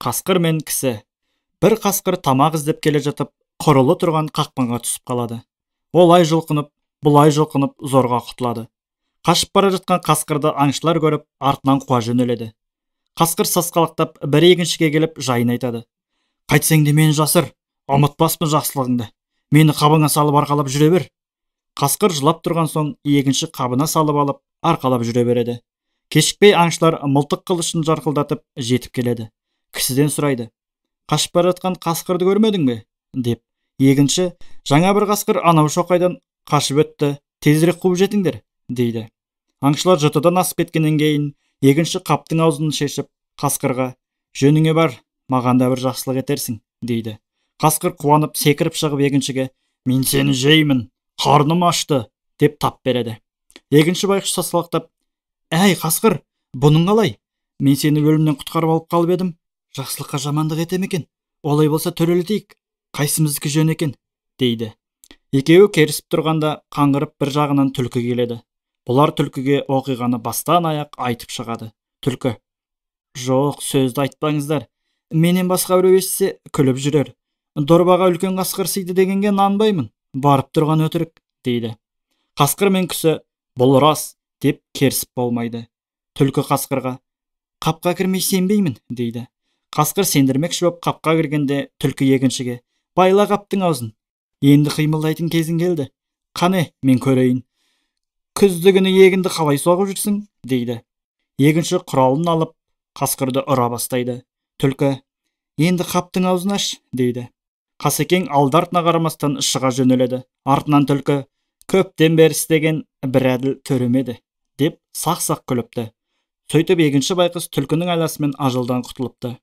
Қасқыр мен кісі. Бір қасқыр тамақ іздеп келе жатып, құрулы тұрған қақпанға түсіп қалады. Олай жұлқынып, бұлай жұлқынып зорға құтылады. Қашып бара жатқан қасқырды аңшылар көріп, артынан қуа жөнеледі. Қасқыр сасқалақтап бір егіншіге келіп жайын айтады. Қайтсең де мені жасыр, ұмытпаспын жақсылығыңды. Мені қабыңа салып арқалап жүре бер. Қасқыр жылап тұрған соң егінші қабына салып алып, арқалап жүре береді. Кешікпей аңшылар мылтық қылышын жарқылдатып жетіп келеді. Кісіден сұрайды. Қашып бара жатқан қасқырды көрмедің бе? Деп. Егінші, жаңа бір қасқыр анау шоқайдан қашып өтті, тезірек қуып жетіңдер, дейді. Аңшылар жотадан асып кеткеннен кейін егінші қаптың аузын шешіп, қасқырға, жөніңе бар, маған да бір жақсылық етерсің, дейді. Қасқыр қуанып секіріп шығып егіншіге, мен сені жеймін, қарным ашты, деп тап береді. Егінші байқұс сасқалақтап, әй, қасқыр, бұның қалай? Мен сені өлімнен құтқарып алып қалып едім, жақсылыққа жамандық етем екен, олай болса төрелетейік, қайсымыздікі жөн екен, дейді. Екеуі керісіп тұрғанда қаңғырып бір жағынан түлкі келеді. Бұлар түлкіге оқиғаны бастан аяқ айтып шығады. Түлкі, жоқ, сөзді айтпаңыздар, менен басқа біреу естісе күліп жүрер. Дорбаға үлкен қасқыр сыйды дегенге нанбаймын, барып тұрған өтірік, дейді. Қасқыр мен кісі, бұл рас, деп керісіп болмайды. Түлкі қасқырға, қапқа кірмей сенбеймін, дейді. Қасқыр сендірмекші боп қапқа кіргенде түлкі егіншіге, байла қаптың аузын, енді қимылдайтын кезің келді, қане, мен көрейін. Күздігіні егінді қалай соғып жүрсің, дейді. Егінші құралын алып, қасқырды ұра бастайды. Түлкі, енді қаптың аузын аш, дейді. Қасекең алды артына қарамастан шыға жөнеледі. Артынан түлкі, көптен бері істеген бір әділ төрем еді, деп сақ-сақ күліпті. Сөйтіп егінші байқұс түлкінің айласымен ажалдан құтылыпты.